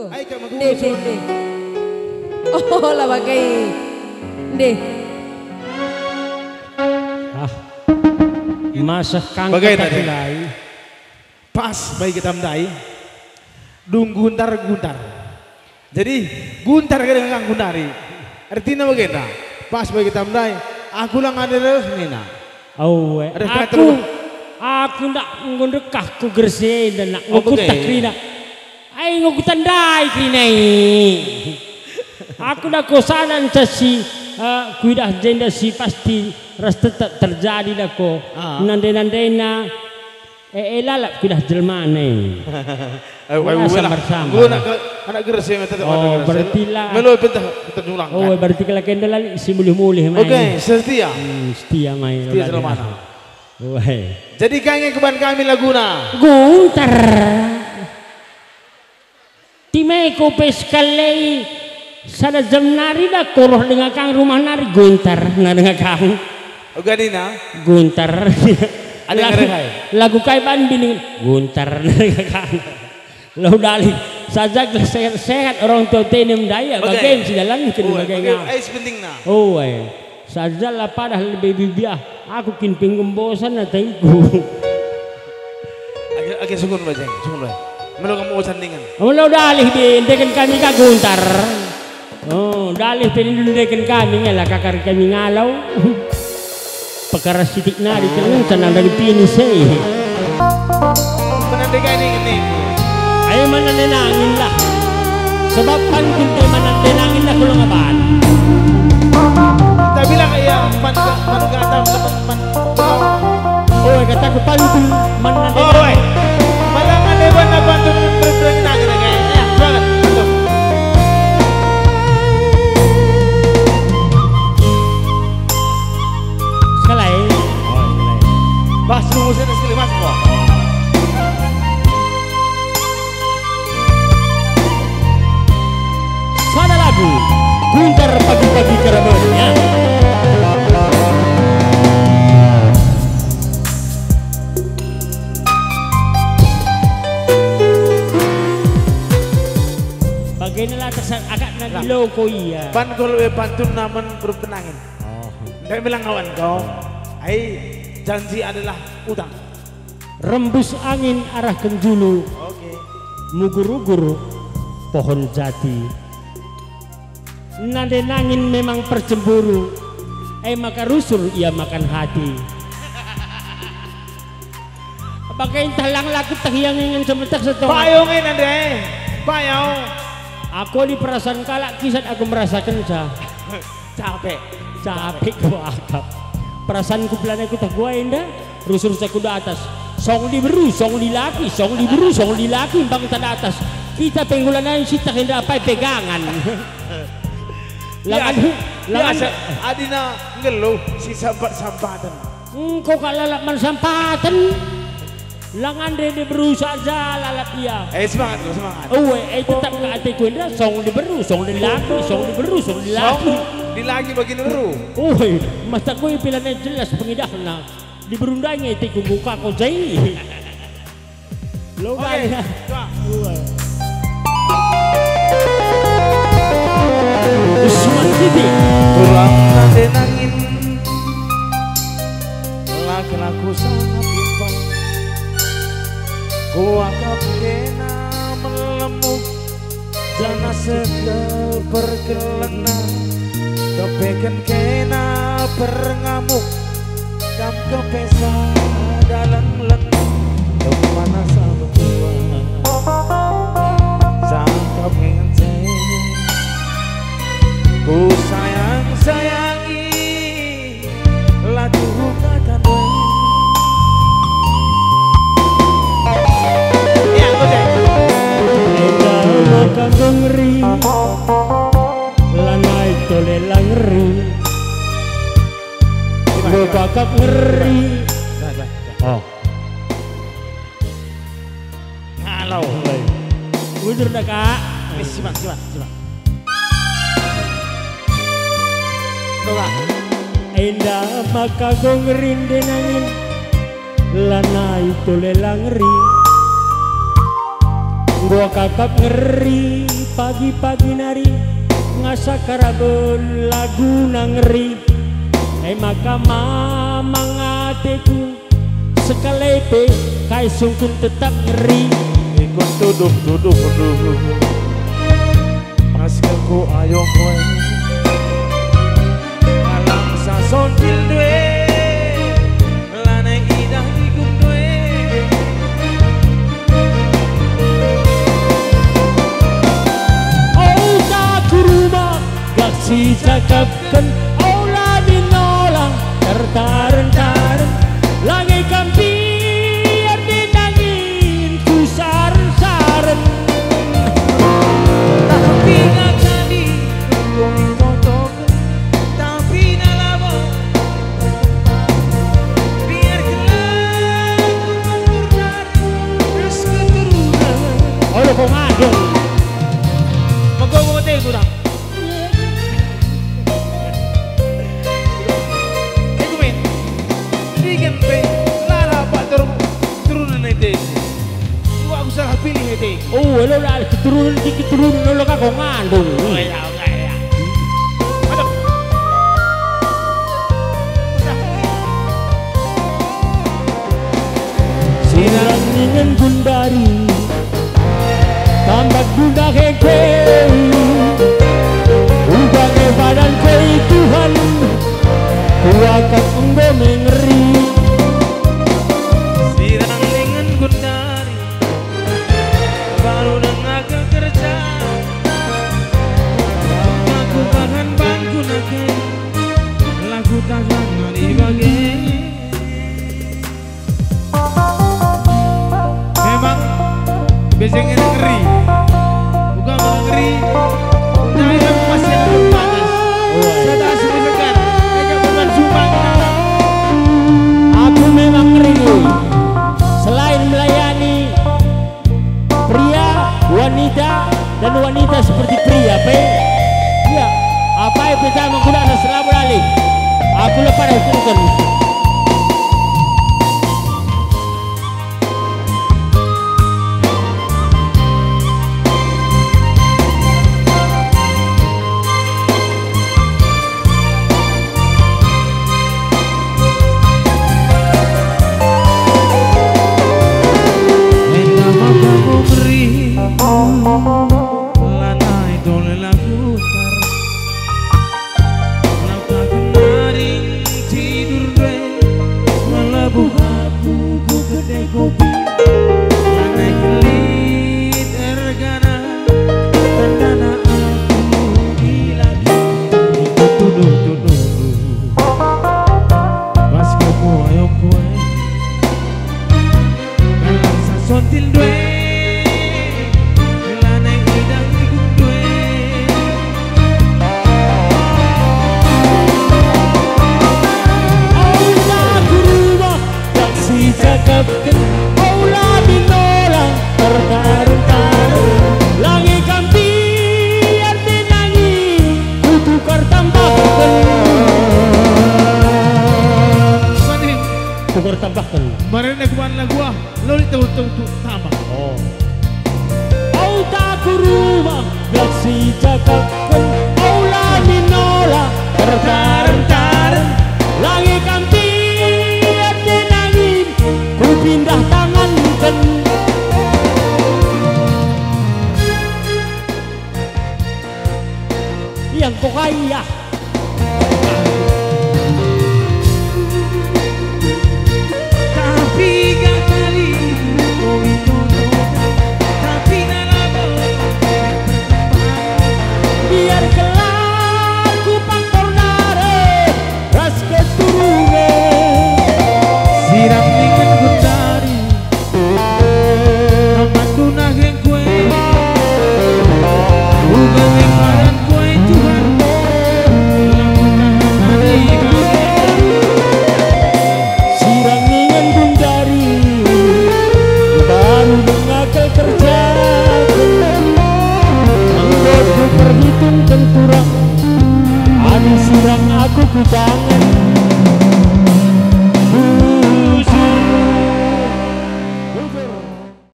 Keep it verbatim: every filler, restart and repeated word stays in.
Ai, kak, mengurus. Ndeh, ndeh, ndeh. Oh, la bage. Ndeh. Ah. Masa kang bage tadi. Pas bagi kita ndai. Dung guntar-guntar. Jadi, guntar kade ngang gunari. Ertina bagenda. Pas bagi kita ndai. Aku la ngande reh nina. Awe, aku, aku ndak enggo ndekah ku Gresik enda nak. Oh, enggo kutek kerina. Ai, enggo kutandai kerina i. Aku dako sada nca si, eh, kuidah jenda si pasti ras tetap terjadi dako. Ah. Nande-nandena, eh, eh, lalap kuidah jelmana i. Ayo, ayo, sambar-sambar. Enggo anak ke-, anak Gresik, tetap anak Gresik. Oh, berarti la. Melo pentah, pentah julang, oh, kan? Berarti kala kenda la si mulih-mulih mai. Oke, setia. Hmm, setia mai. Setia selamana. Weh. Jadi kang nge kuban kami laguna. Guntar. Time ku pe sekali sada jam nari da kuroh denga kang rumah nari guntar na denga kang. Uga nina? Guntar. Ada lagu, ngerehai. Lagu kai ban bini guntar na denga kang. Lau dalih saja gelah sehat-sehat orang tua tenem daya. Oke. Bage si dalanken. Oh, bage, bage ngau. Ai sepentingna. Oh, ai. Saja la padah lebe bibiah, aku kin penggembosan ataiku. Age, age sukun bajeng, sukun bajeng. Melo kamu bosan dingen. Melo dalih be, ndeken kami ka guntar. Oh, dalih pe nindu ndeken kami, ngela kakar kami ngalau. Pekara sitik nari terus nandang pini sei. Menandakan ini. Ayo menandakan angin lah. Sebab pantun pe menandakan angin lah kalau ngaban. Tapi lah ya, pan, pan kata, pan, pan. Oh, kataku pantun menandakan. Oh, eh. Malah ada warna pantun berbenang angin, ya. Ya, semangat. Betul. Sekalai. Oh, sekalai. Bas, nunggu sini sekali, Mas, kok. Sada lagu, Guntar Pagi-pagi Karaben, ya. Bagailah tersa-, agak nagilo ko ia. Pan kalau pantun namen berpenangin. Oh. Ndai bilang awan kau. Ai, janji adalah utang. Rembus angin arah kenjulu. Oke. Mugur-ugur pohon jati. Nande nangin memang percemburu. E maka rusur ia makan hati. Bage ntah lang laku teh ia ngingen semetek setong. Payo nge nande. Payo. Aku di perasaan kalak kisat aku merasakenca. Capek. Capek ku akap. Perasaanku pelana ku tah guai enda, rusur sa ku datas. Song diberu, song dilaki, song diberu, song dilaki, mbang ta datas. Kita penggulanain sitah enda apai pegangan. Langan, biasa, langan. Biasa, adina nggeluh si sampat-sampaten. Engko kak lalap man sampaten. Langan dede berusaha ja lalap ia. Eh, semangat, semangat. Uwe, eh, tetap ke ateku enda, song diberu, song dilaki, song diberu, song dilaki. Song dilaki bagi beru. Uwe, mata kue pilane jelas pengidahna. Diberu ndai nge ateku buka ko jai. Lo. Oke, dai. Coba. Uwe. Usman Bibi. Tulang nande nangin. Laki-laku sangat impan. Kuakap kena melemuk, janah seh perkelenna. Kepeken kena perngamuk, kam kepesa dalan lenna. Kemana saluan, sangkap ngence. Ku sayang-sayangi. Lagu kata boy. Ya, oke. Enda maka ngeri, lanai tole la ngeri. Gimana, gimana? Kakap ngeri. Dah, dah, dah. Oh. Halo. Bujur dah, Kak. Eh, simak, simak, simak. Coba. Enda maka gong rinde nangin, lanai tole la ngeri. Kuakap ngeri pagi-pagi nari, ngasa karaben laguna ngeri. E maka mamang ateku, sekali pe kai sungkun tetap ngeri. Ikut tuduh-tuduh dulu. Pas ke ku ayo koe. Alang sasontil due. Lanai idah ikum due. Ota ku rumah, gak sicakapken, ola binolang, tertaren-taren, lange kampiar denangin ku saren-saren. Tapi ngakani, kami totoken, tapi na labo. Biar kelak ku mundur dari ras keturunan. Olo ko ngandung. Mengko-mengko te kurang. Ego men. Ndigan pe lara pak tur-, turunan ete. Enggo aku salah pilih ete. Oh, elo la keturunan ki keturunan elo ka ko ngandung. Oh, iya, iya, iya. Aduh. Sirang ningen gundari, tambak guna keke, uga nge badan kei Tuhan, kuakap enggo me ngeri. Sirang ningen gundari, baru dengaken kerja, aku bahan bangku nake, lagu tahan mari bage. Memang beseng ngeri. Bukan ngeri. Daerah masih terbatas. Oh, iya. Sada asli segar. Ega bukan sumbang. Aku memang ngeri. Selain melayani pria, wanita, dan wanita seperti pria pe. Iya, apai pe tama kuda asa selamat alih. Aku lepas dah turunkan. Enda maka memberi lanai tole lagu tar. Nafta kenaring tidur due, melebuh aku ku kedai kopi. Lanai kelit ergana, tandana aku dilaki. Tuduh-tuduh, pas kamu ayo kue. Bangsa sontil due, lanai idah igung due. Aula ku rumah, dak sicakapken, aula binola, tertaru-taru, langi kampiar denangi, kutukar tambahken. Saning. Tukar tambahken. Marenda kuban lagu ah. Loli tau-tau tu tama. Oh. Au tak ku rumah, biar si cakapken, au la minola, tertaren-taren, langi kampiar denangin, ku pindah tanganken. Yang kau kaya.